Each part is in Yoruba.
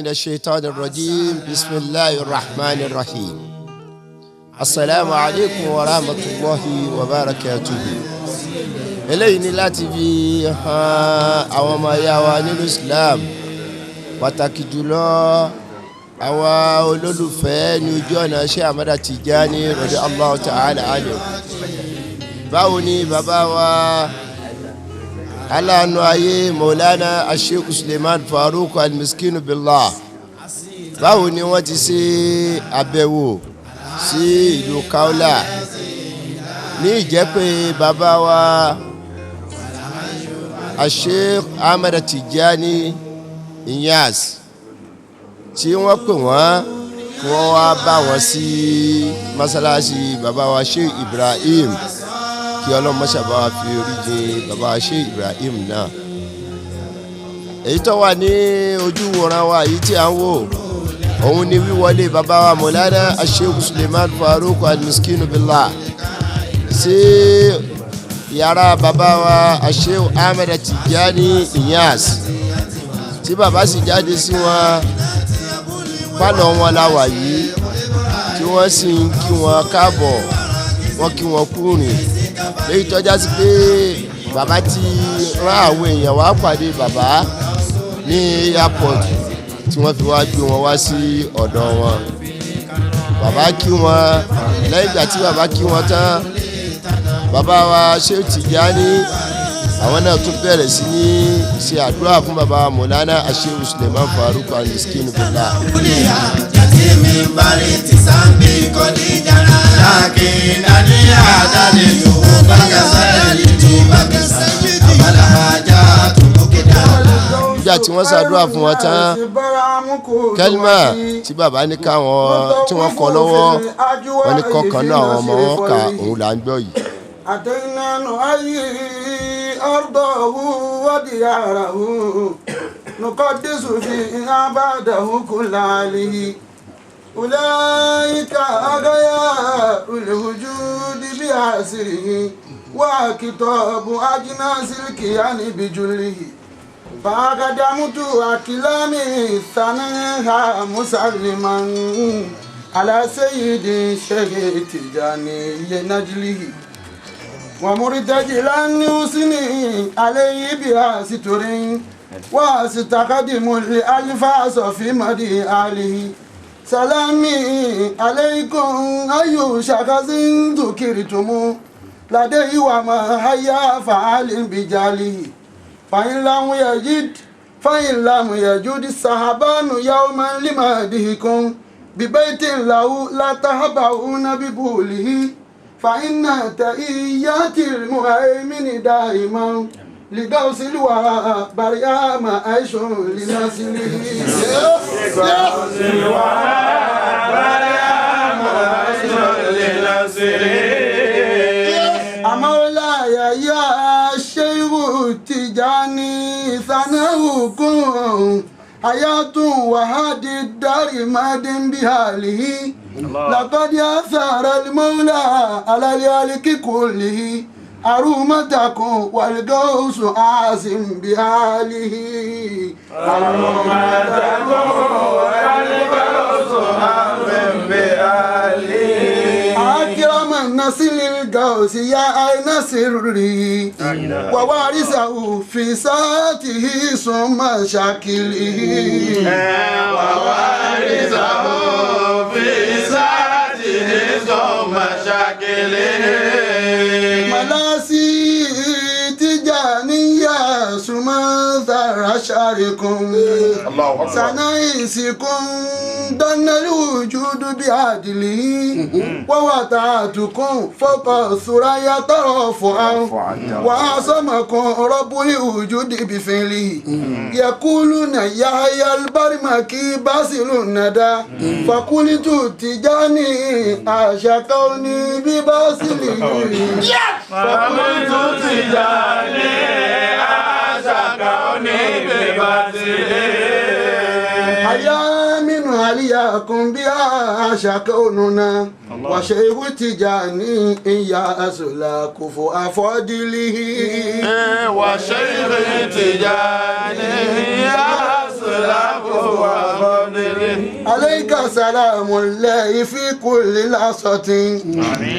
من الشيطان الرجيم. بسم الله الرحمن الرحيم. السلام عليكم ورحمة الله وبركاته. Eléyìí ni láti fi hàn àwọn ọmọ ìyá wa nínú Islam, pàtàkì jùlọ àwọn olólùfẹ́ ní ojú ọ̀nà Sheikh Ahmad Tijani radiyallahu ta'ala anhu. Báwo ni bàbá wa aláàánú ayé Maulana Sheikh Suleiman Farouk Al-Miskin Billah, báwo ni wọ́n ti ṣe àbẹ̀wò sí ìlú Kaula ní ìjẹ́pẹ́ bàbá wa Sheikh Ahmad Tijani Inyas, tí wọ́n pè wọ́n kí wọ́n wá bá wọn sí mọ́sálásí bàbá wa Sheikh Ibrahim, kí Ọlọ́run mọ́ṣá bá wa fi orí jìn bàbá wa Sheikh Ibrahim náà. Èyí tó wà ní ojú wòran wa yìí tí à ń wò, òun ni wíwọlé bàbá wa Maulana Sheikh Suleiman Farouk Al-Miskin Billah sí yàrá bàbá wa Sheikh Ahmad Tijani Inyas, tí bàbá sì jáde sí wọn pálọ̀ wọn la wà yìí, tí wọ́n sì ń kí wọn káàbọ̀, wọ́n kí wọn kú rìn. Léyìí tọ́já sí pé bàbá ti rán àwọn èèyàn wá pàdé bàbá ní airport, tí wọ́n fi wá gbé wọn wá sí ọ̀dọ̀ wọn. Bàbá kí wọn. Lẹ́yìn ìgbà tí bàbá kí wọn tán, bàbá wa Sheikh Tijani àwọn náà tún bẹ̀rẹ̀ sí ní ṣe àdúrà fún bàbá Maulana Sheikh Suleiman Farouk Al-Miskin Billah. Nígbà tí wọ́n ṣàdúrà fún wọn tán, kẹ́límà tí bàbá ní káwọn tí wọ́n kọ lọ́wọ́, wọ́n ní kọ̀ọ̀kan náà àwọn ọmọ wọn kà, òun là ń gbọ́ yìí. أتينا نحيي أرضه ودياره نقدس فيها بعده كل عليه أولئك أغيار الوجود بعصره وكتاب أجناس الكيان بجله فأقدمت أكلامي ثناها مسلما على سيد الشيخ تجاني لنجله ومرتجلا حسني عليه بها ستر واستقدم الألفاظ في مدي آله سلامي عليكم أي شخص ذكرتم لديه وما هيا فعال بجاله فإن لم يجد الصحابان يوما لمدهكم ببيت له لا تهبؤون ببوله فإن تئيات المهيمن دائما لغوث الورى بريام عيش لنسله. لغوث الورى بريام عيش لنسله. مولاي يا شيخ التجاني ثناؤكم حياة وهادي الدار ماد بهاله لقد أثار المولى على اليالك كله أرومتكم والغوث عاصم بآله. أرومتكم والغوث عاصم بآله. نسل الغوث يا أين سري ووارثه في ساعته ثم شكله ووارثه في ساعته ثم شكله. ملاسي تجانية ثم ذر شاركم سنائسكم دن الوجود بعدله ووطأتكم فوق الثريا ترفعا وعصمكم رب الوجود بفعله يقولون يحيى البرمكي باسل الندى فقلت تجاني أشكوني بباسله. فقلت تجاني أشكوني بباسله. أيام عليكم بها شكوننا وشيخ تجاني يا أسلا كفو أفضله. وشيخ تجاني يا أسلا كفو أفضله. عليك سلام الله في كل لحظة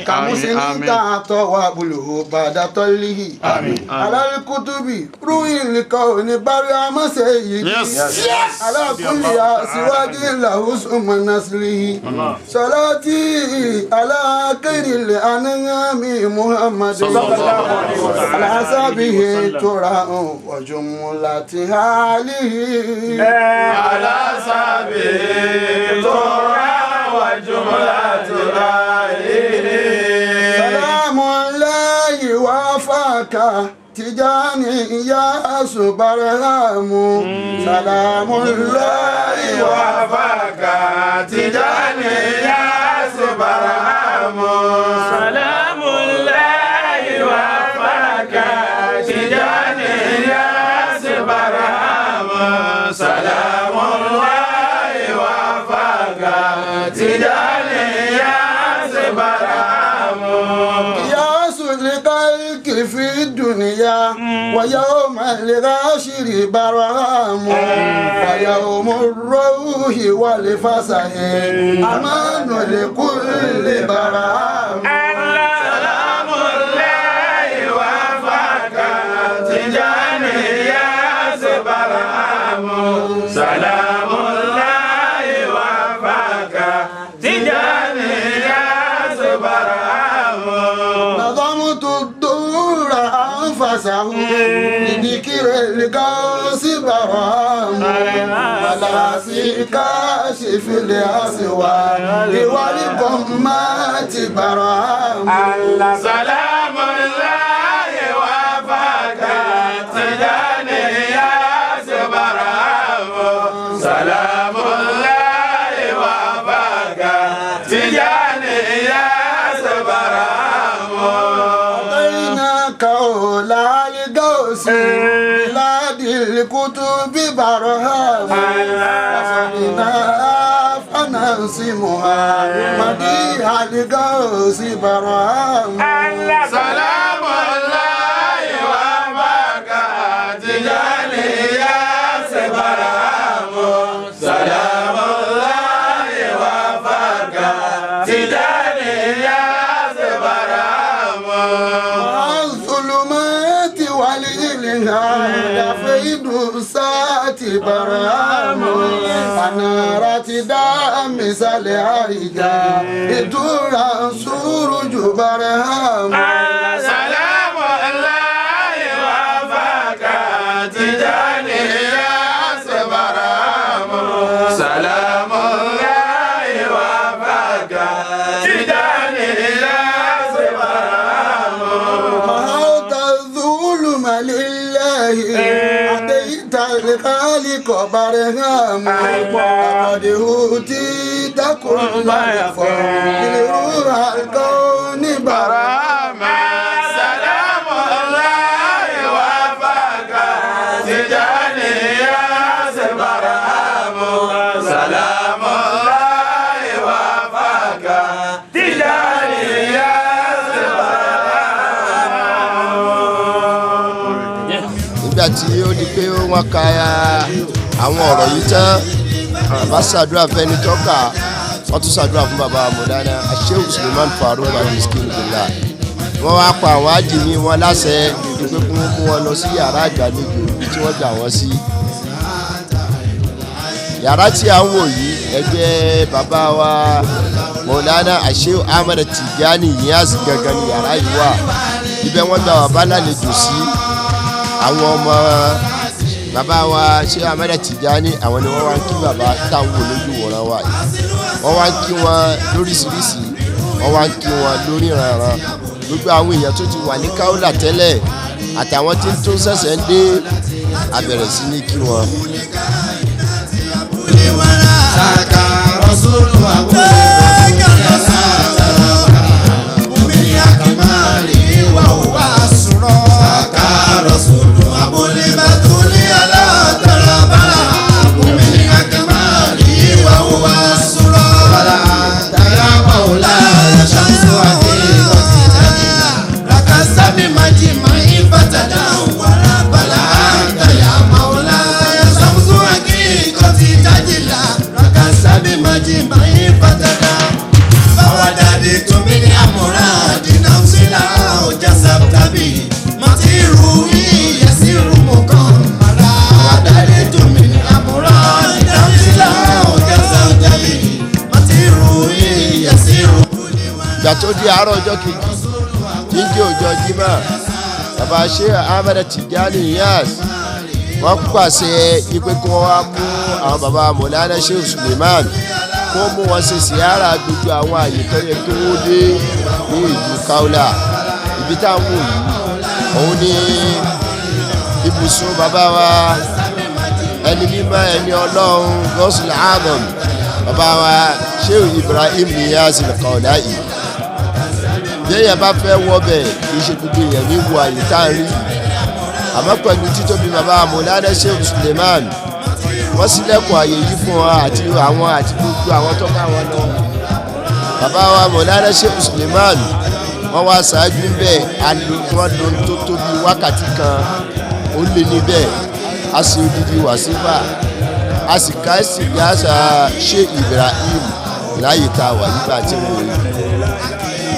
كمسلم تعطى وابله بعد طله على الكتب روح الكون بريم سيدي على كل سواج له ثم نسله صلاتي على خير الأنعام محمد على سبه ترى وجملة حاله على سبه ترى وجملة حاله. سلام الله وفاك تجاني يا سبرهام سلام الله وفاك تجاني يا سبرهام سلام الله وفاك تجاني يا سبرهام سلام الله وفاك تجاني يا سبرهام. يا سلك في الدنيا ويوم الغاشر برهام ويوم الروح والفسح أمان لكل برهام. سلام الله وفاك تجاني يا سبرهام سلام الله وفاك تجاني يا سبرهام. نظمت الدور أنفسه لذكر الغوث برهام ولا كاشف الأسوار والغمات برهام. سلام الله وفاك تجاني يا سبرهام سلام الله وفاك تجاني يا سبرهام. أعطيناك أولى الغوث بلاد الكتب برهام وصلنا فننسمها مديح الغوث برهام. سلام الله وفاك تجاني يا سبرهام سلام الله وفاك تجاني يا سبرهام. الظلمات والإلهام فيد الساعة برهام أنارت دام سالعيدا إدورا سورج برهام. سلام الله وفاك تجاني يا سبرهام سلام الله وفاك تجاني يا سبرهام. محوت الظلم لله أتيت الخالق برهام لقد أوتيت كل فضل روح الكون برهام. سلام الله وفاك تجاني يا سبرهام سلام الله وفاك تجاني يا سبرهام. Nígbà tí ó di pé wọ́n ka àwọn ọ̀rọ̀ yìí tán, bàbá ṣàdúrà fẹ́ni tọ́ka. Wọ́n tún ṣàdúrà fún bàbá Mọ̀lánà Sheikh Suleiman Farouk Al-Miskin Billah. Wọ́n wá pa àwọn àjìmí wọn láṣẹ pé kí wọ́n mú wọn lọ sí yàrá ìgbàlejò ibi tí wọ́n gbà wọ́n sí. Yàrá tí a ń wò yìí, ẹgbẹ́ bàbá wa Mọ̀lánà Sheikh Ahmed Tijani Niass gangan ni yàrá yìí wà. Ibẹ̀ wọ́n gba bàbá lálejò sí. Àwọn ọmọ bàbá wa Sheikh Ahmed Tijani, àwọn ni wọ́n wá ń kí bàbá táwọn wò lójú wòran wa yìí. Wọ́n wá ń kí wọn lóríṣiríṣi, wọ́n wá ń kí wọn lórí ìrànràn. Gbogbo àwọn èèyàn tó ti wà ní Kaula tẹ́lẹ̀ àtàwọn tí tó ṣẹ̀ṣẹ̀ ń dé abẹ̀rẹ̀ sí ní kí wọn. Ìgbà tó di àárọ̀ ọjọ́ kejì tí ń jẹ́ ọjọ́ Jímọ̀, bàbá Sheikh Ahmed Tijani Niass wọ́n pàṣẹ ipe kí wọ́n wá mú àwọn bàbá Mọ̀lánà Sheikh Suleiman kó mú wọn ṣe síyára gbogbo àwọn àyè tó yẹ kí wọ́n dé ní ìlú Kaula. Ibi táwọn wò yìí òun ni ibùsùn bàbá wa ẹni mímọ́ ẹni Ọlọ́run Gọ́sùlù Adam, bàbá wa Sheikh Ibrahim Niass Al-Kaulahi. Béèyàn bá fẹ́ wọbẹ̀, kì í ṣe gbogbo èèyàn ní wo àyè tá à ń rí yìí, àmọ́ pẹ̀lú títóbi bàbá Mọ̀lánà Sheikh Suleiman, wọ́n ṣílẹ̀kùn àyè yìí fún wọn àti àwọn àti gbogbo àwọn tó bá wọn lọ. Bàbá wa Mọ̀lánà Sheikh Suleiman wọ́n wá ṣáájú ń bẹ̀, wọ́n lo tó tóbi wákàtí kan ó lé níbẹ̀. A sì odidi wàsífà, a sì ká sìgáṣà Sheikh Ibrahim láyè tá a wà yí bá a ti ń wò yìí.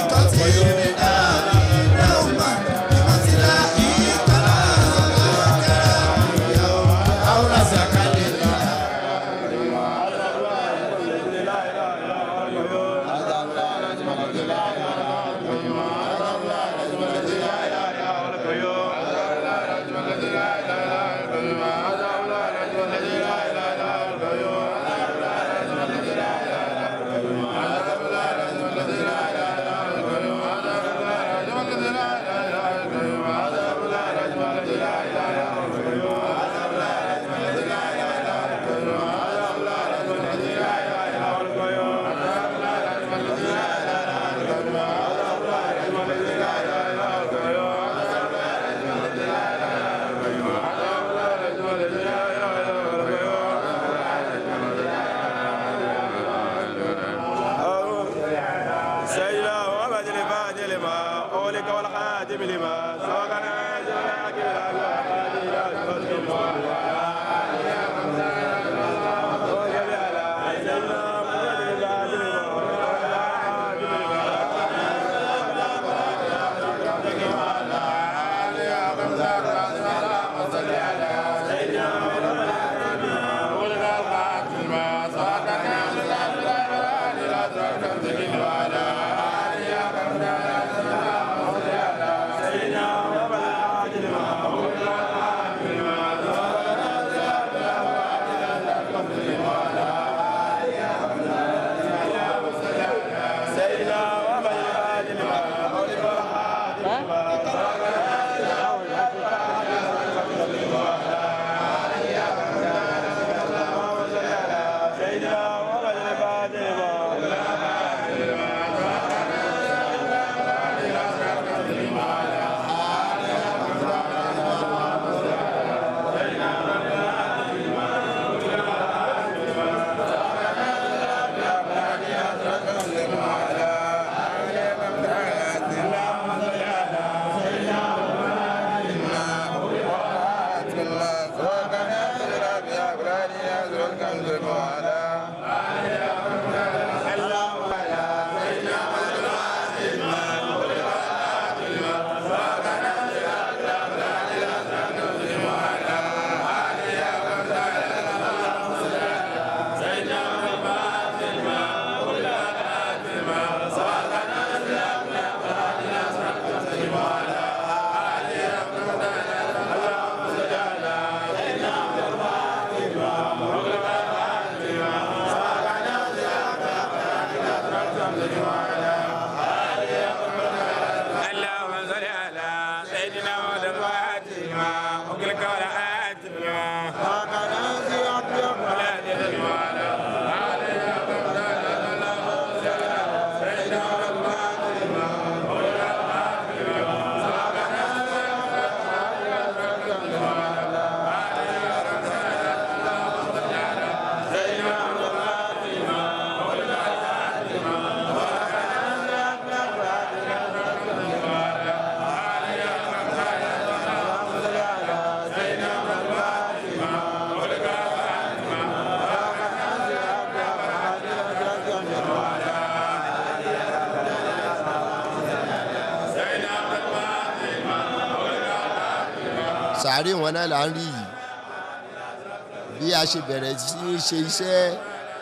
سيدنا Sàárè wọn náà là ń rí yìí. Bí a ṣe bẹ̀rẹ̀ sí ní ṣe iṣẹ́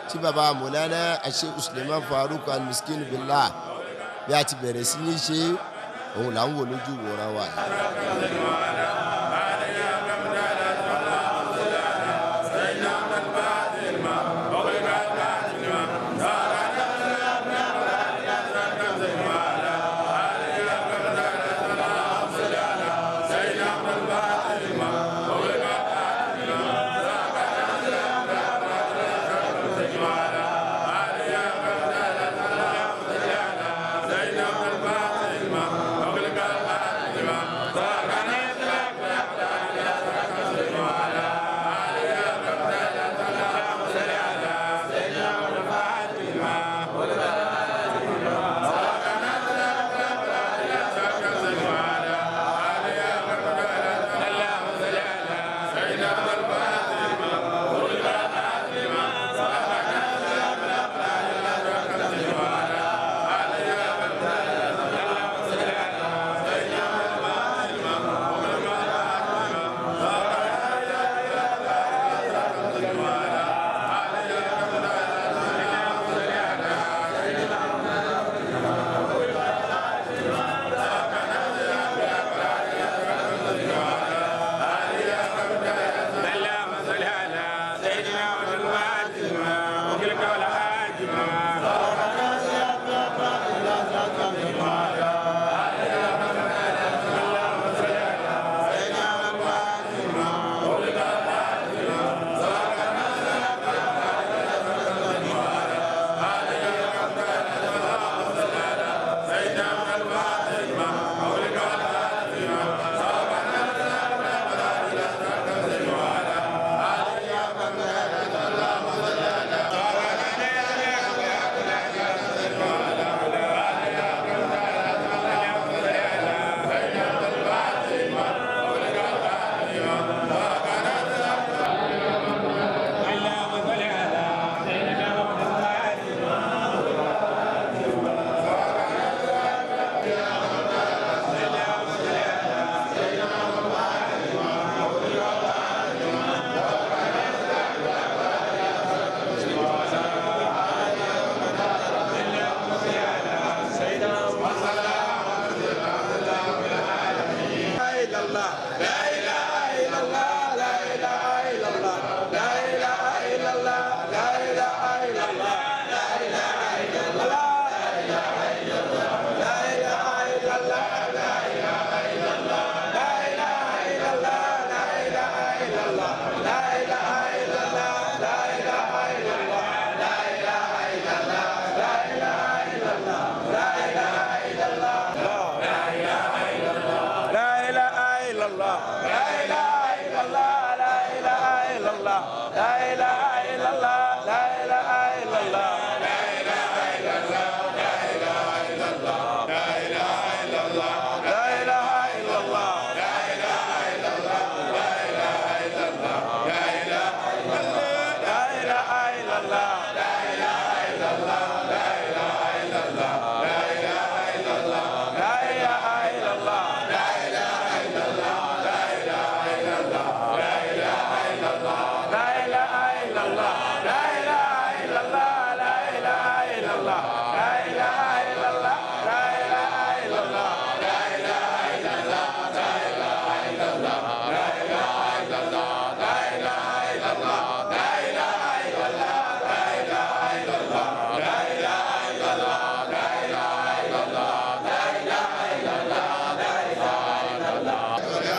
tí baba Mọ̀lánà Sheikh Suleiman Farouk Al-Miskin Billah, bí a ti bẹ̀rẹ̀ sí ní ṣe òun là ń wò lójú ìwòran wa yìí.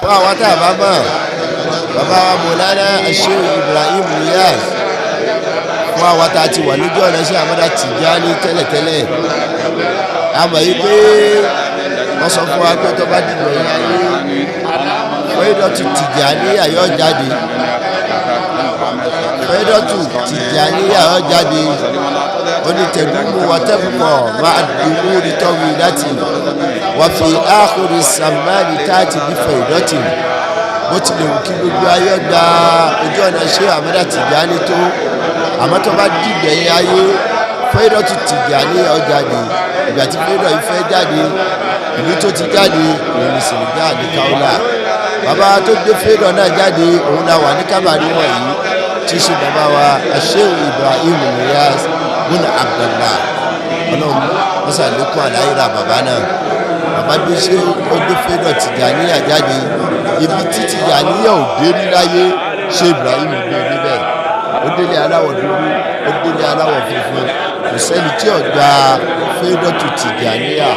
Fún àwọn tá a bá mọ̀, bàbá wa Mọ̀lánà Sheikh Ibrahim Niass, fún àwọn tá a ti wà lójú ọ̀nà sí Ahmada Tijani tẹ́lẹ̀tẹ́lẹ̀, a mọ̀ yí pé wọ́n sọ fún wa pé tó bá dìbò yín ayé Faidatu Tijaniya yóò jáde, Faidatu Tijaniya yóò jáde. Onítẹ̀dúnmù wàtẹ́fùkọ̀ máa dùnmù nítọ́wì láti wà fi áàkùrì sàmánì táàtì bí faidọ́tì. Bó tilẹ̀ wù kí gbogbo ayé gba ojú ọ̀nà ṣé Ahmada Tijani tó, àmọ́ tó bá dìgbẹ̀yìn ayé Faidatu Tijaniya ó jáde. Ìgbà tí Faidatu yìí fẹ́ jáde, ìlú tó ti jáde òun ní Senegal ní Kaula. Bàbá tó gbé fẹ́dọ̀ náà jáde òun la wà ní kábàárì wọ̀nyí tí í ṣe bàbá wa Shehu Ibrahim Niass bùnà Abdallah. Ọlọ́run wọ́n ṣàlékún àláyéra bàbá náà. Bàbá gbé ṣé ó gbé fẹ́dọ̀ Tìjàníyà jáde, ibi tí Tìjàníyà ò dé rí láyé, ṣé Ibrahim gbé níbẹ̀. Ó délé aláwọ̀ dúdú, ó délé aláwọ̀ funfun, kò sẹ́ni tí ò gba fẹ́dọ̀ tó Tìjàníyà.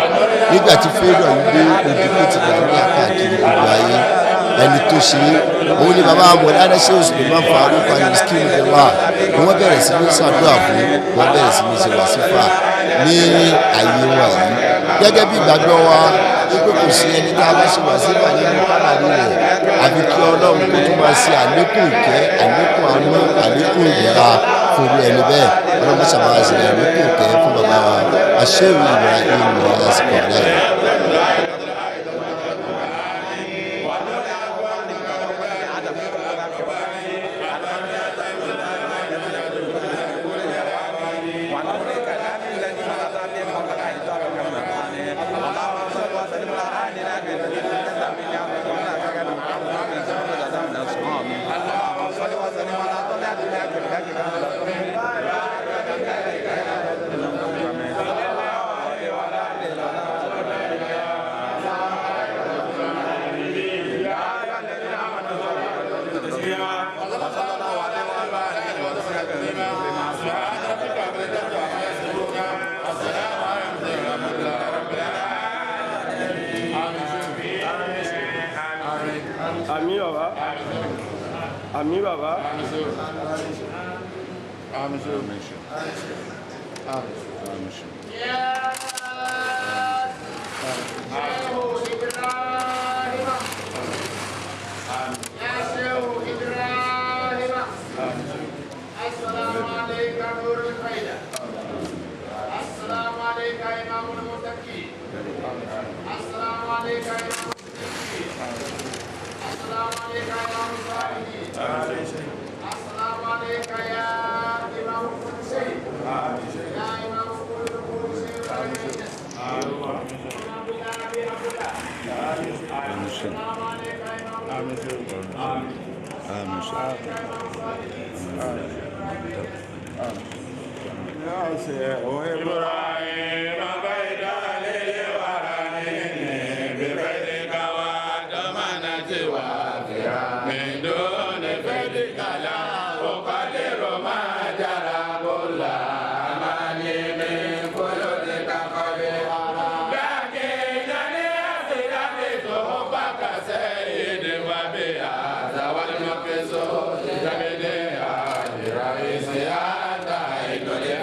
Nígbà tí fẹ́dọ̀ yìí dé, ó di pé Tìjàníyà káàkiri gbogbo ayé. Ẹni tó ṣe é òun ni bàbá Mọ̀lánà Shehu Suleiman Faruk Al-Miskin Billah ni wọ́n bẹ̀rẹ̀ sí ní ṣàdúrà fún, wọ́n bẹ̀rẹ̀ sí ní ṣe wàsífà ní àyè wọn yìí. Gẹ́gẹ́ bí ìgbàgbọ́ wa wípé kò sí ẹni tá a bá ṣe wàsífà nínú kábàárì rẹ̀ àfi kí Ọlọ́run kó tún máa ṣe àlékún ìkẹ́, àlékún àánú, àlékún ìdẹ̀ra fún irú ẹni bẹ́ẹ̀. Ọlọ́run sábà ṣe àlékún ìkẹ́ fún bàbá wa Shehu Ibrahim Niass Kaolack. Àmín bàbá. Àmín bàbá. السلام عليك نور الفيلة، السلام عليك إمام المتقين، السلام عليك إمام الصديقين، السلام عليك إمام الصالحين، السلام عليك يا إمام كل شيء، يا إمام كل شيء. السلام عليك إمام إبراهيم بيد للورانين ببيتك وضمنة وافرة من دون بيتك لا أقدر ما جرى كل أماني من خلودك خبيرا، لكنني أسرت حبك سيد وبهذا والمقصود تبدي رئيس أنت عين لغير.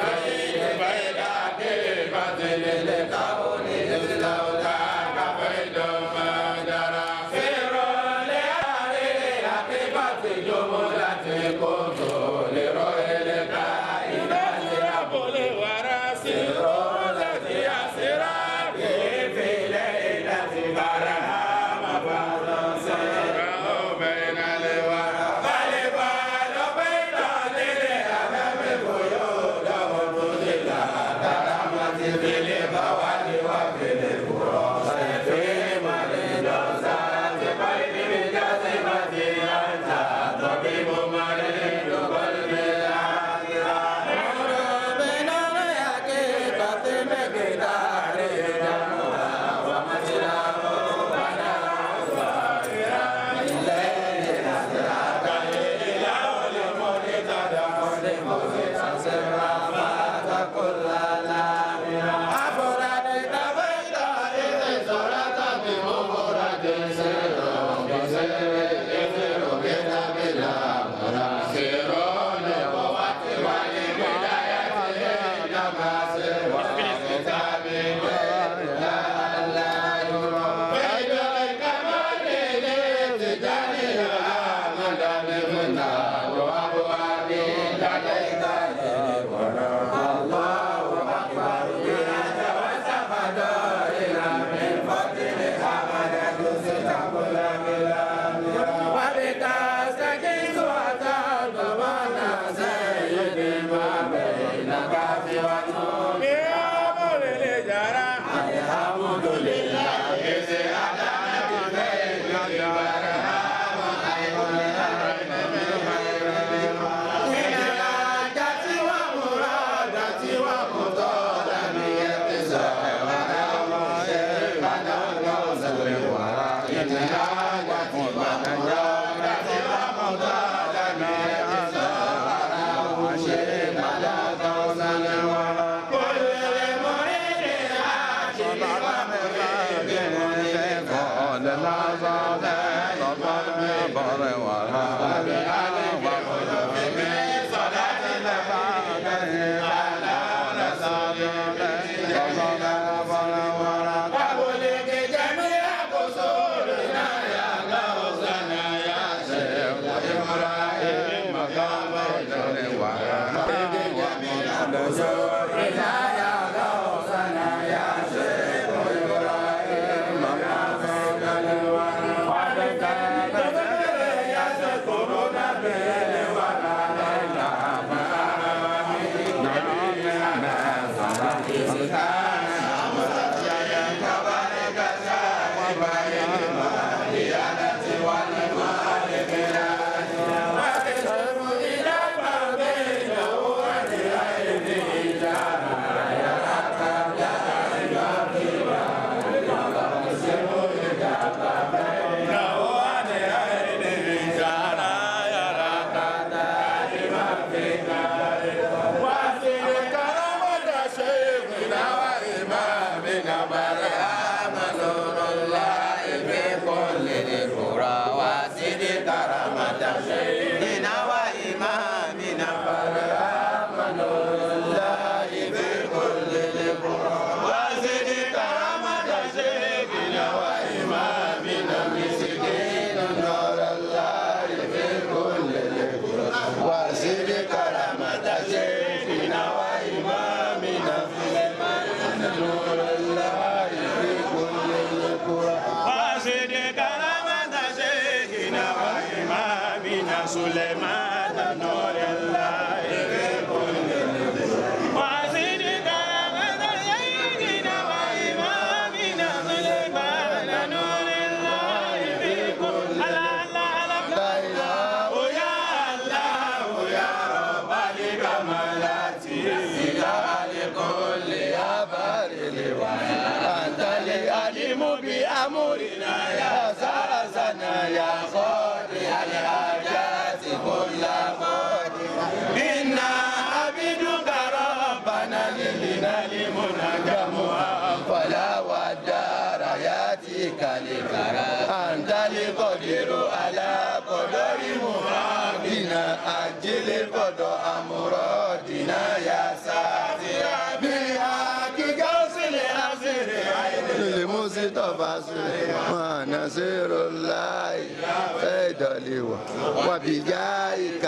وبجاهك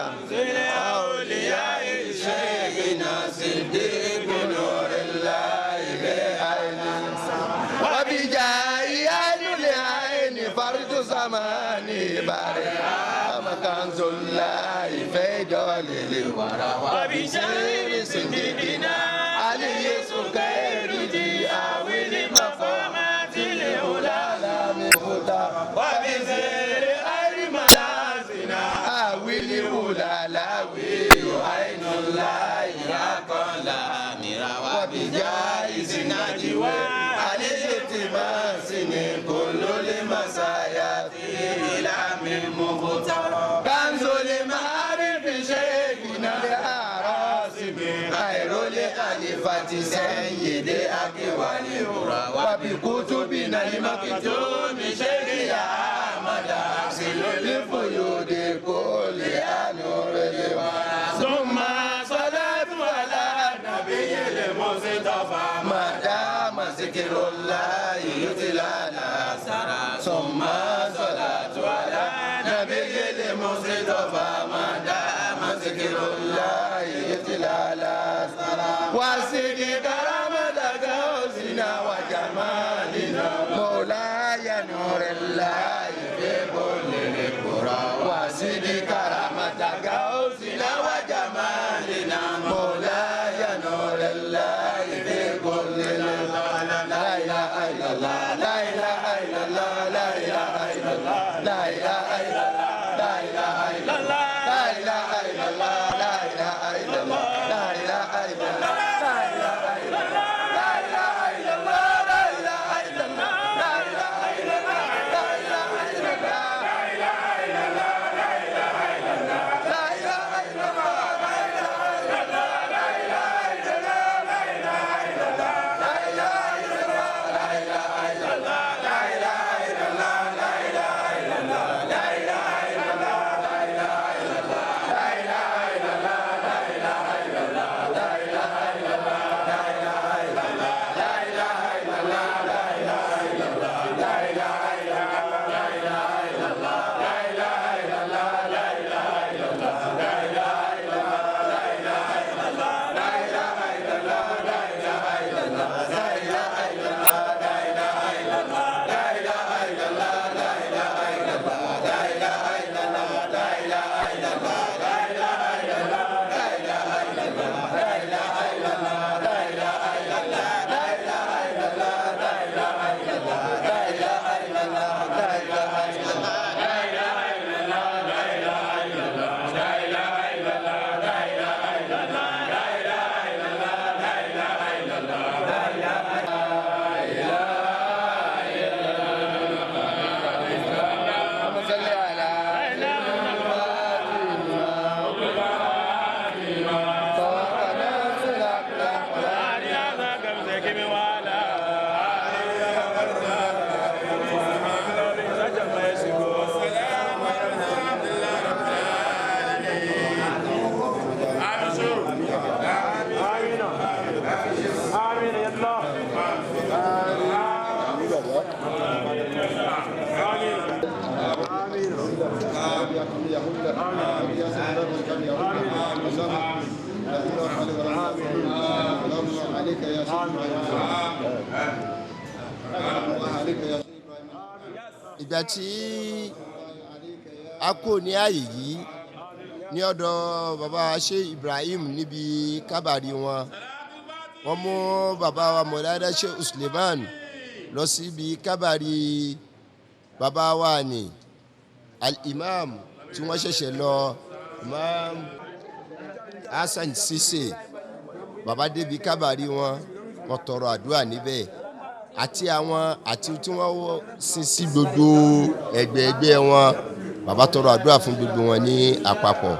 أولياء شيخنا صديق نور الله بعين وبجاه عين العين فرد زماني بارك كنز الله في دليل وبجاه صديقنا علي سكيرجي أولي مقامات الأولى لم يفتح وبزير سيدي أكواني وبكتبنا المكتوم شيخ أحمد أحسن الفيود كل نور ثم صلاة على النبي المصطفى ما دام ذكر الله يتلى ثم صلاة على النبي المصطفى ما دام ذكر الله يتلى وسيدي كرامة غوثنا وجمالنا مولاي نور الله في كل القرى وسيدي كرامة غوثنا وجمالنا مولاي نور الله في كل القرى لا إله إلا الله لا إله إلا الله لا إله إلا الله لا إله إلا الله لا إله إلا الله لا إله إلا الله لا إله إلا الله لا إله إلا الله لا إله Ìgbà tí a kò ní ààyè yìí ní ọ̀dọ̀ bàbá Sheikh Ibrahim níbi kábàrí wọn, wọ́n mú bàbá wa Mọ̀ládá Sheikh Suleiman lọ síbi kábàrí bàbá wa ní al-imam tí wọ́n ṣẹ̀ṣẹ̀ lọ, Imam Hasan Sise. Bàbá débi kábàrí wọn, wọ́n tọrọ àdúrà níbẹ̀ àti àwọn àti tí wọ́n sin sí gbogbo ẹgbẹẹgbẹ́ wọn. Bàbá tọrọ àdúrà fún gbogbo wọn ní àpapọ̀.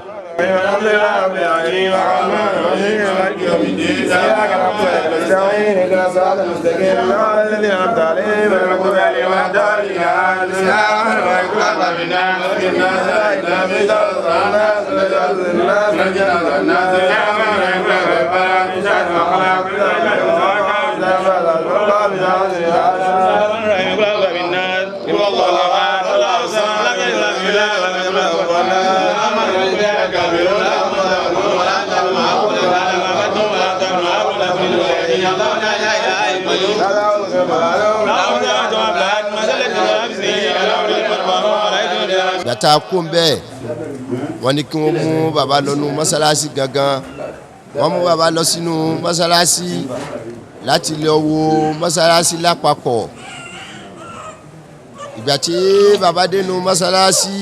Gbàtà kó ń bẹ́ẹ̀, wọ́n ní kí wọ́n mú bàbá lọ nú mọ́sálásí gangan. Wọ́n mú bàbá lọ sínú mọ́sálásí láti lọ wo mọ́sálásí lápapọ̀. Ìgbà tí bàbá dénú mọ́sálásí,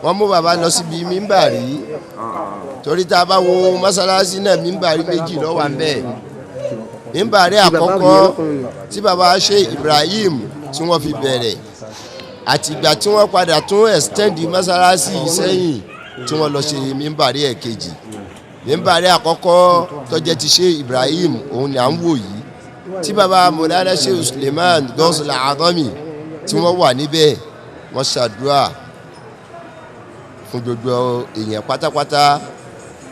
wọ́n mú bàbá lọ síbi mímbàrí, torí tá a bá wo mọ́sálásí náà, mímbàrí méjì ló wà ńbẹ̀. Mímbàrí àkọ́kọ́ tí bàbá Sheikh Ibrahim tí wọ́n fi bẹ̀rẹ̀, àti ìgbà tí wọ́n padà tún extend mọ́sálásí yìí sẹ́yìn tí wọ́n lọ ṣe mímbàrí ẹ̀kejì. Mímbàrí àkọ́kọ́ tó jẹ́ ti Sheikh Ibrahim, òun ni à ń wò yìí, tí bàbá Mọ̀lánà Sheikh Suleiman Gawsul Azami tí wọ́n wà níbẹ̀. Wọ́n ṣàdúrà fún gbogbo èèyàn pátápátá.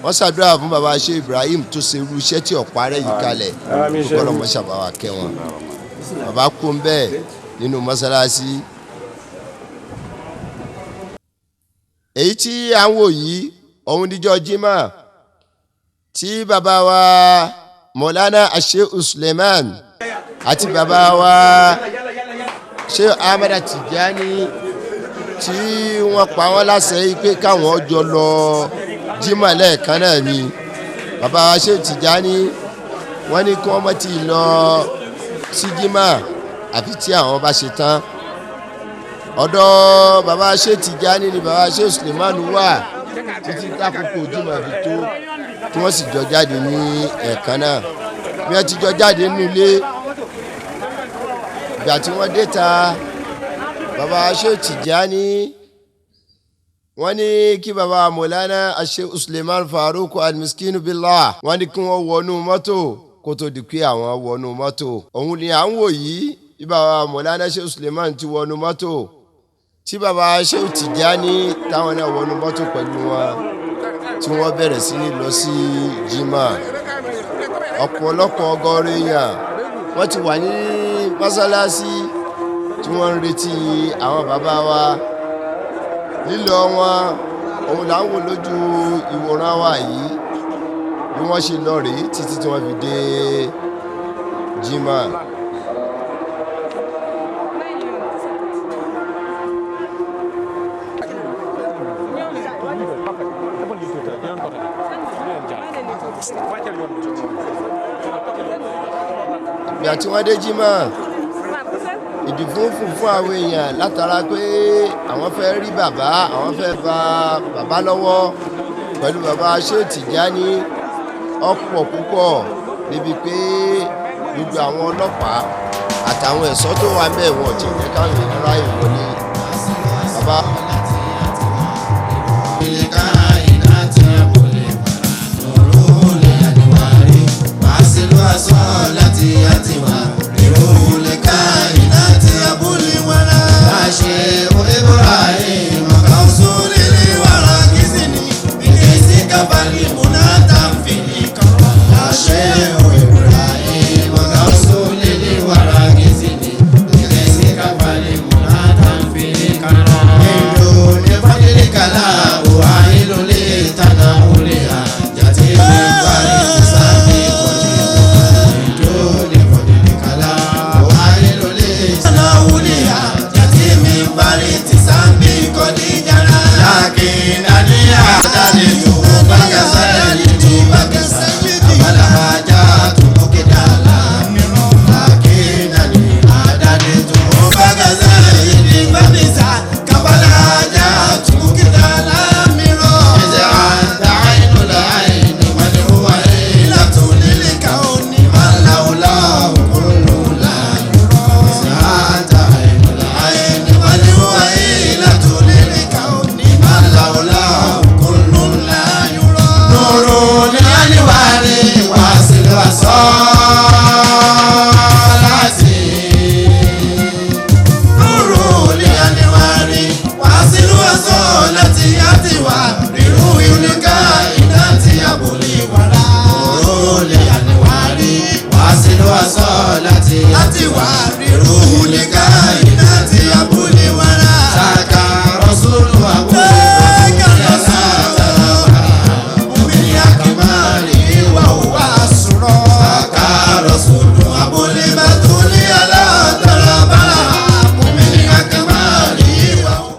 Wọ́n ṣàdúrà fún bàbá Sheikh Ibrahim tó ṣe irú iṣẹ́ tí ọ̀pá rẹ̀ yìí kalẹ̀, kọ́lọ́ mọ́ ṣàbáwá kẹ́ wọn. Bàbá kú ń bẹ́ẹ̀ nínú mọ́sálásí. Èyí tí à ń wò yìí, òun níjọ́ jimá tí bàbá wa Mọ̀lánà Sheikh Suleiman àti bàbá wa Sheikh Ahmad Tijani tí wọ́n pa wọ́n láṣẹ yìí pé káwọn jọ lọ jimá lẹ́ẹ̀kan náà ni. Bàbá wa Sheikh Tijani wọ́n ní kí wọ́n má ti lọ sí jimá àfi tí àwọn bá ṣe tán. Ọ̀dọ̀ bàbá Sheikh Tijani ni bàbá Sheikh Suleiman wà títí tákòókò jimá fi tó, tí wọ́n sì jọ jáde ní ẹ̀ẹ̀kan náà. Bí wọ́n ti jọ jáde nínú ilé, ìgbà tí wọ́n dé ta, bàbá Sheikh Tijani wọ́n ní kí bàbá Mọ̀lánà Sheikh Suleiman Farouk Al-Miskinu Billah, wọ́n ní kí wọ́n wọnú mọ́tò kó tó di pé àwọn wọnú mọ́tò. Òun ni à ń wò yìí, bí bàbá Mọ̀lánà Sheikh Suleiman ti wọnú mọ́tò, tí bàbá Sheikh Tijani táwọn náà wọnú mọ́tò pẹ̀lú wọn, tí wọ́n bẹ̀rẹ̀ sí ní lọ sí jimá. Ọ̀pọ̀lọpọ̀ ọgọ́rùn èèyàn wọ́n ti wà ní mọ́sálásí tí wọ́n ń retí àwọn bàbá wa. Lílọ wọn, òun là ń wò lójú ìwòran wa yìí, bí wọ́n ṣe lọ rèé títí tí wọ́n fi dé jimá. Ìgbà tí wọ́n dé jimá, ìdìfúnfún fún àwọn èèyàn látara pé àwọn fẹ́ rí bàbá, àwọn fẹ́ bá bàbá lọ́wọ́ pẹ̀lú bàbá Sheikh Tijani ọ̀pọ̀ púpọ̀, níbi pé gbogbo àwọn ọlọ́pàá àtàwọn ẹ̀ṣọ́ tó wà ń bẹ̀ wọ́n ti jẹ́ káwọn èèyàn ráyè wọlé. Bàbá.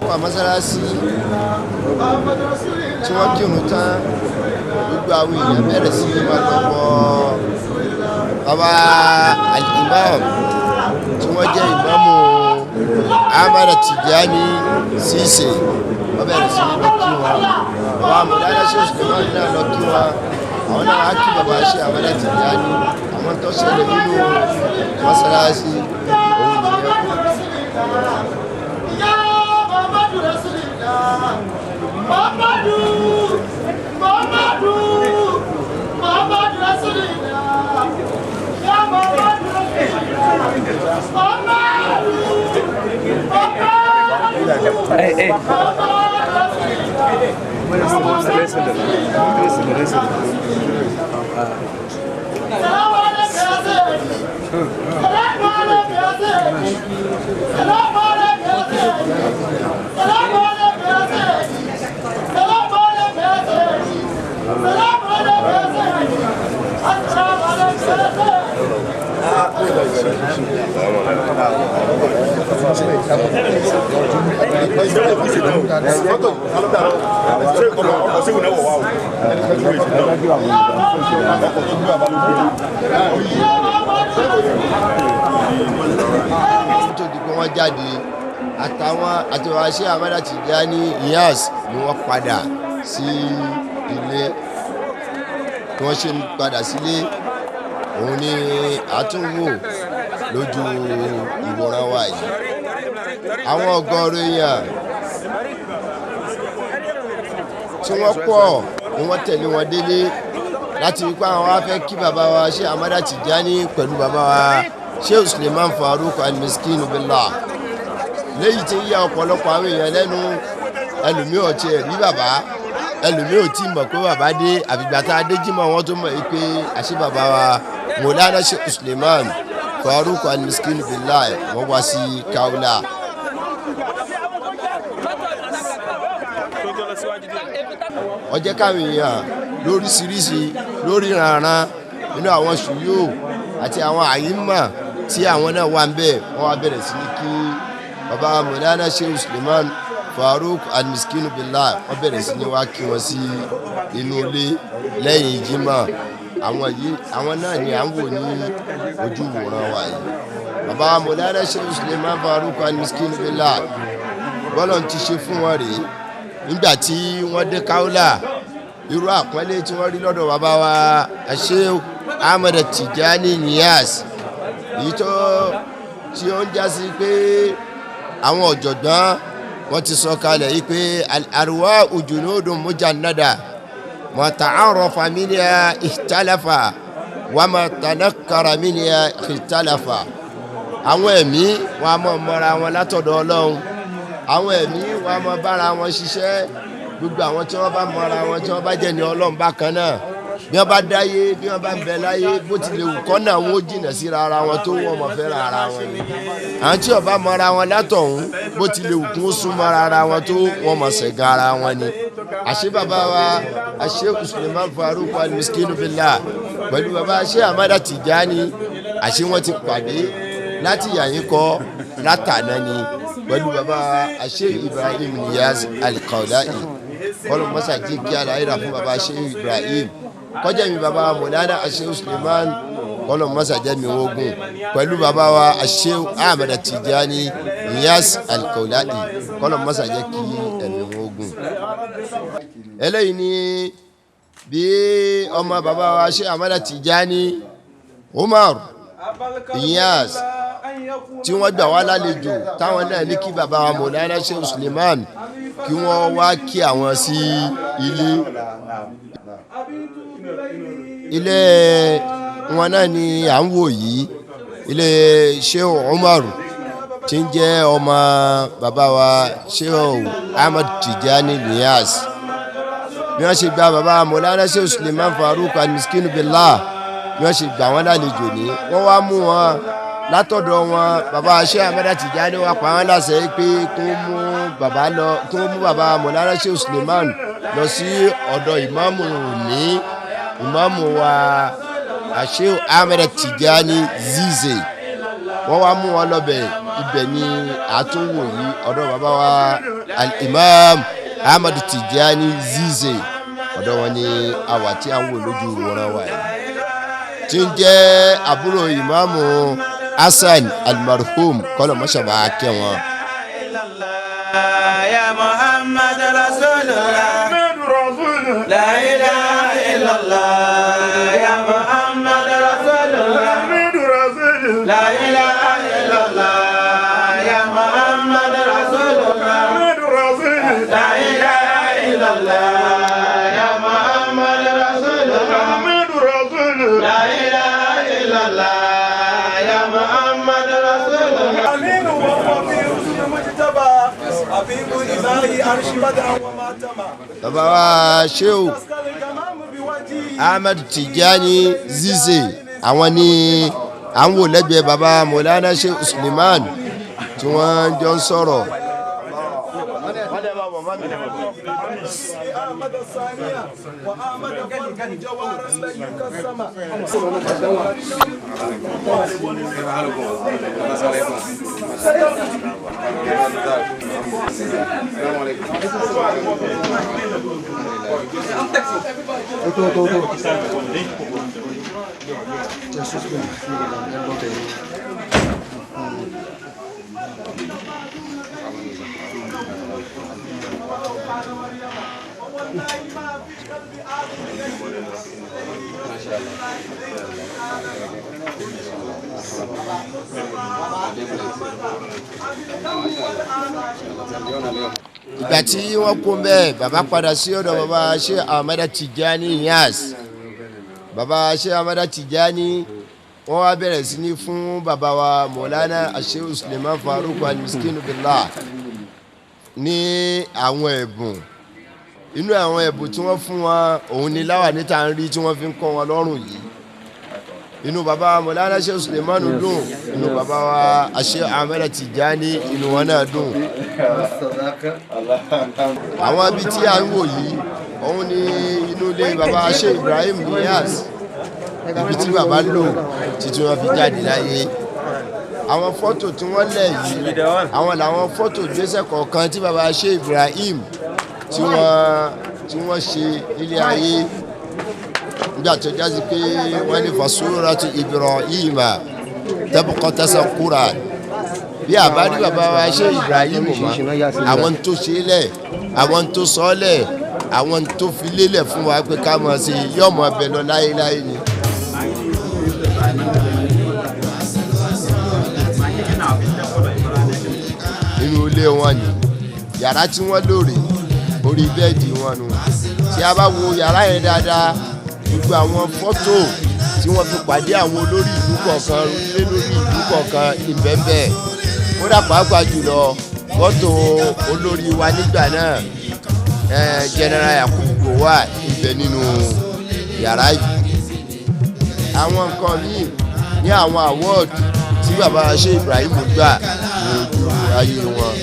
Wà mọ́sálásí tí wọ́n kírun tán, gbogbo àwọn èèyàn bẹ̀rẹ̀ sí ní máa lọ bọ bàbá al-imam tí wọ́n jẹ́ ìmáàmù Ahmad Tijani Cisse. Wọ́n bẹ̀rẹ̀ sí ní lọ kí wọn. Bàbá Mọ̀lánà Sheikh Suleiman náà lọ kí wọn. Àwọn náà á kí bàbá Sheikh Ahmad Tijani. Àwọn tó ṣẹlẹ̀ nínú mọ́sálásí òun nìyẹn. Muhammadu, Muhammadu, Muhammadu Rasulillah. Ya Muhammadu Rasulillah. Muhammadu, Muhammadu, Muhammadu Rasulillah. Salamu alaykum ya Sayyidi. Salamu alaykum ya Sayyidi. Salamu alaykum ya Sayyidi. Salamu alaykum ya Sayyidi. Salamu alaykum ya Sayyidi. Salamu alaykum ya Sayyidi. Assalamu alaykum ya Sayyidi. Tó di pé wọ́n jáde, àtàwọn àti bàbá Sheikh Ahmad Tijani Niass ni wọ́n padà sí ilé. Bí wọ́n ṣe ń padà sílé òun ni àtúnwò lójú ìwòran wa yìí. Àwọn ọgọ́rùn èèyàn tí wọ́n pọ̀ ni wọ́n tẹ̀lé wọn délé láti rí pé àwọn wá fẹ́ kí bàbá wa Sheikh Ahmad Tijani pẹ̀lú bàbá wa Sheikh Suleiman Farouk Al-Miskin Billah. Léyìí tí ń yà ọ̀pọ̀lọpọ̀ àwọn èèyàn lẹ́nu. Ẹlòmíì ò tiẹ̀ rí bàbá, ẹlòmíì ò tí mọ̀ pé bàbá dé, àfìgbà tá a dé jímọ̀ wọn tó mọ̀ pé àṣé bàbá wa Mọ̀lánà Sheikh Suleiman Farouk Al-Miskin Billah wọ́n wá sí Kaula. Ó jẹ́ káwọn èèyàn lóríṣiríṣi lórí ìrànràn nínú àwọn ṣùyò àti àwọn àyímà tí àwọn náà wà ń bẹ̀, wọ́n wá bẹ̀rẹ̀ sí ní kí bàbá Mọ̀lánà Sheikh Suleiman Farouk Al-Miskin Billah. Wọ́n bẹ̀rẹ̀ sí ní wá kí wọ́n sí inú ilé lẹ́yìn jímọ̀. Àwọn yìí, àwọn náà ni à ń wò ní ojú ìwòran wa yìí. Bàbá Mọ̀lánà Sheikh Suleiman Farouk Al-Miskin Billah, bọ́lọ̀ ti ṣe fún wọn rèé nígbà tí wọ́n dé Kaula. Irú àpọ́nlé tí wọ́n rí lọ́dọ̀ bàbá wa Sheikh Ahmad Tijani Niass, èyí tó tí ó ń jásí pé àwọn ọ̀jọ̀gbọ́n wọ́n ti sọ kalẹ̀ yìí pé al-arwāhu junūdun mujannada ma ta'arafa minhā ikhtalafa wa ma tanakkara minhā ikhtalafa. Àwọn ẹ̀mí wọn a máa mọra wọn látọ̀dọ̀ Ọlọ́run, àwọn ẹ̀mí wọn a máa bára wọn ṣiṣẹ́. Gbogbo àwọn tí wọ́n bá mọra wọn, tí wọ́n bá jẹ́ ní Ọlọ́run bákan náà, bí wọ́n bá dáyé, bí wọ́n bá ń bẹ láyé, bó tilẹ̀ wù kọ́ náà wọ́n jìnnà síra ara wọn tó wọ́n mọ̀ fẹ́ràn ara wọn ni. Àwọn tí wọ́n bá mọra wọn látọ̀hún, bó tilẹ̀ wù kún súnmọ́ ara wọn tó wọ́n mọ̀ ṣẹ̀gàn ara wọn ni. Àṣé bàbá wa Sheikh Suleiman Farouk Al-Miskin Billah pẹ̀lú bàbá Sheikh Ahmad Tijani, àṣé wọ́n ti pàdé láti yàyín kọ́ látàná ni pẹ̀lú bàbá Sheikh Ibrahim Niass Al-Kaulahi. Kọ́lọ́ mọ́sá jí kí aláìra fún bàbá Sheikh Ibrahim, kọjá mi bàbá Mọ̀lánà Sheikh Suleiman, kọ́lọ́ mọ́sá jẹ́ mi ogun pẹ̀lú bàbá wa Sheikh Ahmad Tijani Niass Al-Kaulahi, kọ́lọ́ mọ́sá jẹ́ kí ẹ̀mí ogun. Eléyìí ni bí ọmọ bàbá wa Sheikh Ahmad Tijani Umar Niass tí wọ́n gbà wá lálejò, táwọn náà ní kí bàbá wa Mọ̀lánà Sheikh Suleiman kí wọ́n wá kí àwọn sí ilé. Ilé wọn náà ni à ń wò yìí, ilé Sheikh Umar tí ń jẹ́ ọmọ bàbá wa Sheikh Ahmad Tijani Niass. Bí wọ́n ṣe gba bàbá Mọ̀lánà Sheikh Suleiman Farouk Al-Miskin Billah, bí wọ́n ṣe gbà wọ́n lálejò ní, wọ́n wá mú wọn Látọ̀dọ̀ wọn, bàbá Sheikh Ahmed Tijani wá pa wọ́n láṣẹ pé kó mú bàbá lọ, kó mú bàbá Mọ̀lára Sheikh Suleiman lọ sí ọ̀dọ̀ ìmáàmù ní ìmáàmù wa Sheikh Ahmed Tijani Zize. Wọ́n wá mú wọn lọ́bẹ̀, ibẹ̀ ni àtúnwò yìí, ọ̀dọ̀ bàbá wa Al-Imam Ahmed Tijani Zize, ọ̀dọ̀ wọn ni àwa tí a ń wò lójú wòran wa yìí, tí ń jẹ́ àbúrò ìmáàmù Hasan al-marhum, kọ́lọ̀ mọ́ṣábà kẹ́ wọn. Ya Muhammad Rasulullah, la ilaha illallah. Ya Muhammad Rasulullah, la ilaha illallah. Ya Muhammad Rasulullah, la ilaha illallah. Ya Muhammad Rasulullah, la ilaha illallah. Ya Muhammad Rasulullah. أمين وهو في رسل مجتبى حبيب إلهي عرش بدعا وما تما Bàbá wa Shehu تسقى الغمام بوجهه Ahmed Tijani Zize, àwọn ni à ń wò lẹ́gbẹ̀ẹ́ bàbá Mọ̀lánà Sheikh Suleiman tí wọ́n jọ ń sọ̀rọ̀. أحمد الثانية وأحمد فرد جوارا لن يكسم. Ìgbà tí wọ́n kú bẹ́ẹ̀, bàbá padà sí ọ̀dọ̀ bàbá Sheikh Ahmed Tijani Niass. Bàbá Sheikh Ahmed Tijani wọ́n wá bẹ̀rẹ̀ sí ní fún bàbá wa Mọ̀lánà Sheikh Suleiman Farouk Al-Miskin Billah ní àwọn ẹ̀bùn. Inú àwọn ẹ̀bùn tí wọ́n fún wọn, òun ni láwà níta ń rí tí wọ́n fi ń kọ́ wọn lọ́rùn yìí. Inú bàbá wa Mọ̀lánà Sheikh Suleiman dùn, inú bàbá wa Sheikh Ahmed Tijani inú wọn náà dùn. Àwọn ibi tí a ń wò yìí, òun ni inú ilé bàbá Sheikh Ibrahim Niass, ibi tí bàbá lò títí wọn fi jáde láyé. Àwọn fọ́tò tí wọ́n lẹ̀ yìí, àwọn làwọn fọ́tò gbèsè kọ̀ọ̀kan tí bàbá Sheikh Ibrahim tí wọ́n ṣe nílé ayé, nígbà tó jásí pé wọ́n ní fasuratu Ibrahima tabqa tasakura. Bí àbárí bàbá wa Sheikh Ibrahim mọ́, àwọn tó ṣe lẹ̀, àwọn tó sọ lẹ̀, àwọn tó fi lélẹ̀ fún wa pé ká máa ṣe yọ̀mọ̀ ọbẹ̀ lọ láéláé ni. Inú ilé wọn ni yàrá tí wọ́n lóore, orí bẹ́ẹ̀dì wọn nu. Tí a bá wo yàrá yẹn dáadáa, gbogbo àwọn fọ́tò tí wọ́n fi pàdé àwọn olórí ìlú kọ̀ọ̀kan lé lórí ìlú kọ̀ọ̀kan ìbẹ́ẹ̀bẹ́, kódà pàápàá jùlọ fọ́tò olórí wa nígbà náà, General Yakubu Gowon, ibẹ̀ nínú yàrá yìí. Àwọn nǹkan míì ní àwọn award tí bàbá Sheikh Ibrahim gbà ní ojú ayé wọn.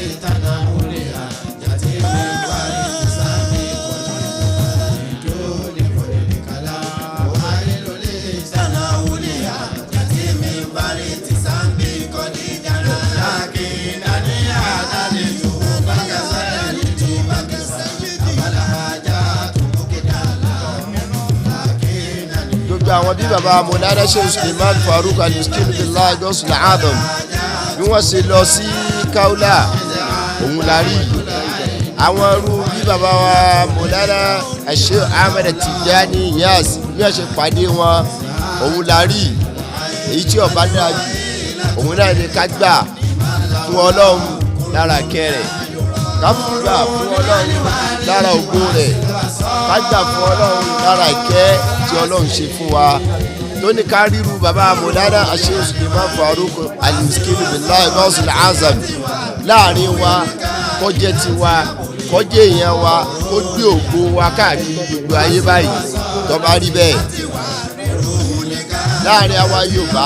Gbogbo àwọn bí baba Mọ̀lánà Sheikh Suleiman Farouk Al-Miskin Billah Gọ́sùlù Adam bí wọ́n ṣe lọ sí Kaula, òun la rí yìí. Àwọn irú bí baba wa Mọ̀lánà Sheikh Ahmed Tijani Niass bí wọ́n ṣe pàdé wọn, òun la rí yìí. Èyí tí ọba dáa jù, òun náà ni ká gbà fún Ọlọ́run lára kẹrẹ̀, ká gbà fún Ọlọ́run lára ògo rẹ̀, ká gbà fún Ọlọ́run lára ìkẹ́ tí Ọlọ́run ṣe fún wa tó ní ká ríru bàbá Mọ̀lánà Sheikh Suleiman Farouk Al-Miskin Billah Gọ́sùlù Azam láàrin wa, kó jẹ́ tiwa, kó jẹ́ èèyàn wa, kó gbé ògo wa káàkiri gbogbo ayé báyìí. Tó bá rí bẹ́ẹ̀ láàrin àwa Yorùbá,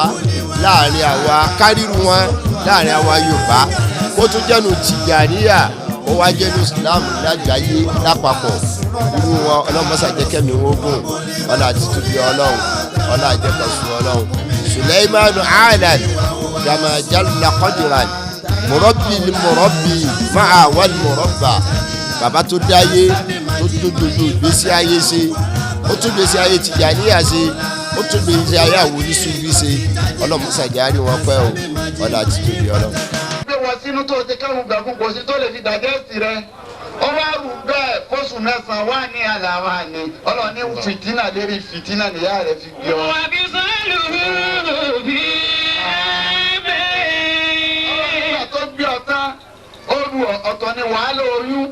Láàrin àwa kárírù wọn, láàrin àwa Yorùbá, kó tún jẹ́nu Tìjàníyà, ó wá jẹ́nu Islam lágbàáyé lápapọ̀, irú wọn ọlọ́mọṣà jẹ́ kẹ́mi wọn gùn, ọlá títóbi Ọlọ́run, ọlá àjẹkọ̀sùn Ọlọ́run. Suleimanu Alan kama jalla qadran murabbi murabbi ma'a wal murabba. Bàbá tó dáyé, tó tó gbogbo ìgbésí ayé ṣe, ó tún gbèsè ayé Tìjàníyà ṣe, ó tún gbèsè ayé àwọn oníṣubí ṣe. Ọlọ́mọṣà jẹ́ àárín wọn pẹ́ o, ọlá títóbi Ọlọ́run. Gbé wọn sínú tó ti kẹ́rù gbàgbọ́, kò sí tó lè fi dàgẹ́sì rẹ. Ó wá rù bẹ́ẹ̀ fóṣù 9 wá ní àlàáfà ni Ọlọ́run ní fìtínà lérí fìtínà nìyá rẹ̀ fi gbé ọ. Nígbà tó gbé ọ tán, ó rù ọ, ọ̀tọ̀ ni wàhálà oyún.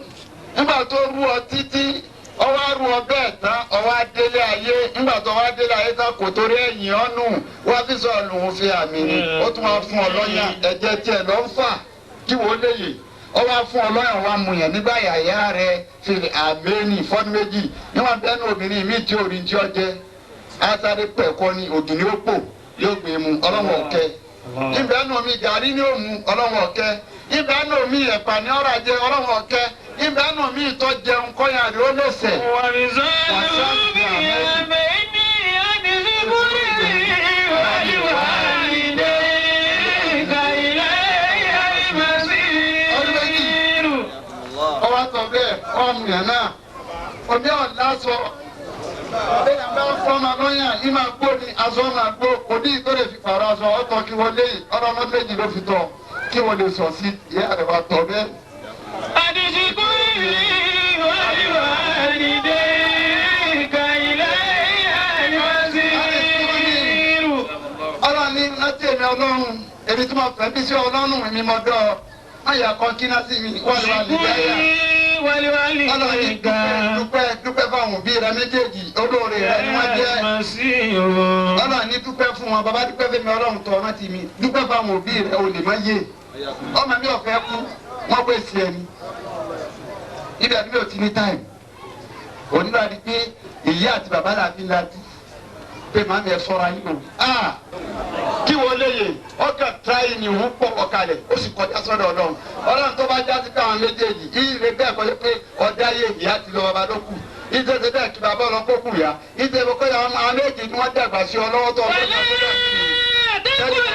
Nígbà tó rù ọ títí, ó wá rù ọ bẹ́ẹ̀ tán, ó wá délé ayé. Nígbà tó wá délé ayé tán, kò torí ẹ̀yìn ọ́nù wá fi sọ lòun fi àmì ni. Ó tún wá fún ọ lọ́yàn, ẹ̀jẹ̀ tiẹ̀ ló ń fà kí wọ́n léyè. Ó wá fún ọ lọ́yàn, wá mu yàn nígbà yàyà rẹ̀ fi àmì ní fọ́dún 2. Níwọ̀n bẹ́ẹ̀ ní obìnrin mi tí orin tí ó jẹ́ asáré pẹ̀kọ́ ni ògì ni ó pò yóò gbé mu, ọlọ́wọ́ ọ̀kẹ́. Ibẹ̀ nù mí gàrí ni ó mu, ọlọ́wọ́ ọ̀kẹ́. Ibẹ̀ nù mí ẹ̀pà ni ọ̀rọ̀ ajẹ́, ọlọ́wọ́ ọ̀kẹ́. Ibẹ̀ nù mí ìtọ́ jẹun kọ́yà rẹ̀ ó lọ́sẹ̀. Ọwọ́ sọ bẹ́ẹ̀ ọmọ yẹn náà omi ọ̀la sọ bẹ́ẹ̀ bá ń fọ́nà lọ́yàn yìí máa gbó ni aṣọ máa gbó, kò ní ìtọ́lẹ̀ fi pààrọ̀ aṣọ ọ̀tọ̀ kí wọ́n lé ọ̀rọ̀ ọmọ méjì ló fi tọ̀ kí wọ́n lè sọ̀ sí ìyá rẹ̀ wá tọ̀ bẹ́ẹ̀. Ọlọ́run ní láti èmi Ọlọ́run, èmi tí mo fẹ́ bí sí Ọlọ́run mi mọ̀ dọ́ ọ má yà kọ́ kí náà sí mi wọ́n lè wà lè dáyà. Ọlọ́run ní dúpẹ́ dúpẹ́ dúpẹ́ fáwọn òbí rẹ méjèèjì, olóore rẹ ni wọ́n jẹ́. Ọlọ́run ní dúpẹ́ fún wọn, bàbá dúpẹ́ fẹ́mi Ọlọ́run tọ́ rántí mi, dúpẹ́ fáwọn òbí rẹ ò lè má yé. Ọmọ mi ò fẹ́ kú, wọ́n pè sí ẹni. Ibi àdúgbò ò ti ní táìmù. Onílò àdí pé ìyá àti bàbá là fi lajú pé màmí ẹ sọ́ra yín o. Kí wọ́n léye ọkàn tíráyì ni òun pọ̀ ọ̀kalẹ̀, ó sì kọjá sọ́dọ̀ Ọlọ́run. Ọlọ́run tó bá já sí káwọn méjèèjì ìrè bẹ́ẹ̀ kọjá pé ọ̀dá yé ìyá ti lọ, bàbá ló kù. Ìṣẹ̀ṣẹ̀ bẹ́ẹ̀ kí bàbá ọlọ́ kó kù yá. Ìṣẹ̀ṣẹ̀ kọjá àwọn méjèèjì ni wọ́n dàgbà sí ọ lọ́wọ́ tó ọlọ́run tó dàgbà sí i.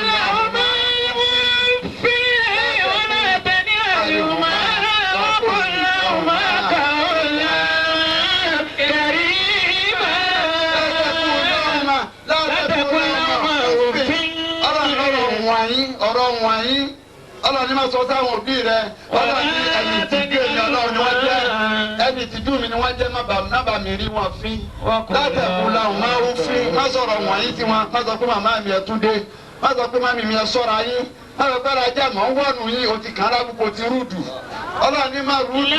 Ọ̀rọ̀ wọ̀nyí Ọlọ́run ní máa sọ sáwọn òbí rẹ. Ọlọ́run ní ẹni ìtìjú èmi Ọlọ́run ni wọ́n jẹ́, ẹni ìtìjú mi ni wọ́n jẹ́, má bà mí rí wọn fín. Látẹ̀kù làwọn máa ń fín, má sọ̀rọ̀ wọ̀nyí tí wọn, má sọ pé màmá mi ẹ̀ tún dé, má sọ pé màmí mi ẹ̀ sọ́ra yín, má sọ pé ajá mọ̀ ń wọ̀nù yín, o ti kàn án lábùkù, o ti rúdù. Ọlọ́run ní má rúdù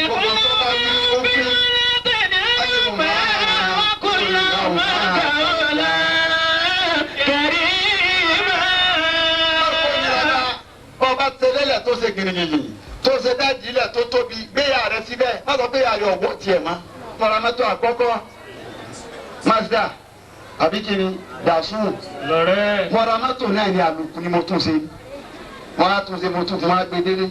gbogbo tó bá wí ó fín. Bá tẹlẹlẹ tó ṣe gìrìgìrì tó ṣe dájì ilẹ̀ tó tóbi, gbéyà rẹ síbẹ̀, má sọ pé ayọ̀ ọ̀wọ́ tiẹ̀ mọ́. Mọ̀ràmọ́tò àkọ́kọ́ Mazda àbí kí ni Datsun mọ̀ràmọ́tò náà ni àlùkù ni mo tún ṣe, wọ́n á tún ṣe, mo tún fún wa gbé délé.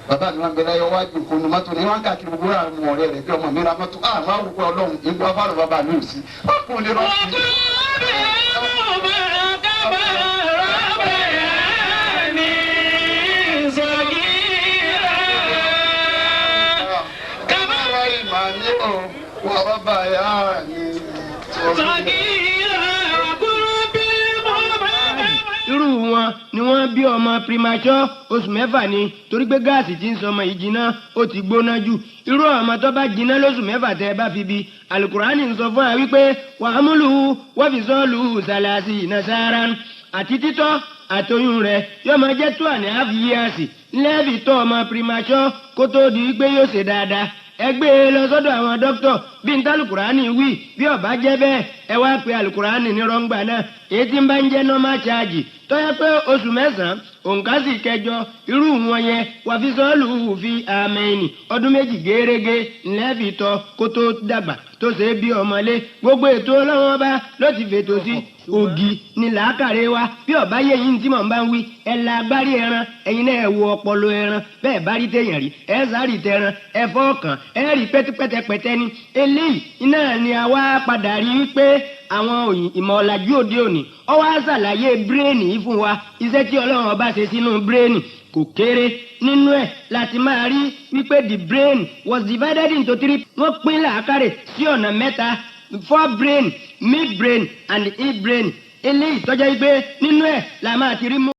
Bàbá mi wọn gbé láyọ̀ wájú kò ní mọ́tò ní wọn káàkiri gbogbo àwọn ọ̀rẹ́ rẹ̀ bí ọmọ mi ra mọ́tò àwọn àwùjọ Ọlọ́run ìgbà fáwọn bàbá mi ò sí. Ọkùnrin rọ̀ sí. Irú wọn ni wọ́n bí ọmọ primature oṣù 6 ni, torí pé gáàsì tí ń sọmọ yìí jiná, ó ti gbóná jù. Irú ọmọ tó bá jiná lóṣù 6 tẹ́ ẹ bá fi bí, alukurani ń sọ fún wa wípé wàhámúlù wọ́n fi sọ́ọ̀lù sàlàsì nàṣàrà àti títọ́ àtoyún rẹ̀ yóò máa jẹ́ 2.5 years lẹ́ẹ̀fì tọ́ ọmọ primature kó tó di pé yóò ṣe dáadáa. Ẹ gbé e lọ sọ́dọ̀ àwọn dókítà bí n ta alukurani wí, bí ó bá jẹ́ bẹ́ẹ̀ ẹ wá pe alukurani ní rọ́ngbà náà. Èyí tí ń bá ń jẹ́ normal charge tó yẹ pé oṣù 9 òǹkà sì 8, irú wọn yẹn wà fi sọ́ọ̀lù fi àmẹ́yìn ọdún 2 gẹ́rẹ́gẹ́ ńlẹ́fì tọ́ kó tó dàgbà tó ṣe é bí ọmọlé. Gbogbo ètò Ọlọ́run ọba ló ti fètò sí. Ògì ni làákàrẹ́ wa. Bí ọ̀bá yẹ yín tí mò ń bá ń wí, ẹ la agbárí ẹran, ẹ̀yin náà ẹ wo ọpọlọ ẹran. Bẹ́ẹ̀ bá rí téèyàn rí, ẹ sáré tẹran, ẹ fọ́ọ̀kàn, ẹ rí pẹ́tẹ́pẹ́tẹ́pẹ́tẹ́ ni. Eléyìí iná ni a wá padà rí wípé àwọn ìmọ̀ ọ̀làjú òde òní ó wá ṣàlàyé bírèènì yìí fún wa. Iṣẹ́ tí Ọlọ́run ọba ṣe sínú bírèènì kò kéré. Nínú ẹ̀ láti máa rí wípé the brain was divided into three. Wọ́n pín làákàrè sí ọ̀nà mẹ́ta: forebrain, midbrain and hindbrain. Eléyìí tọ́jà wípé nínú ẹ̀ la máa ti rí mú.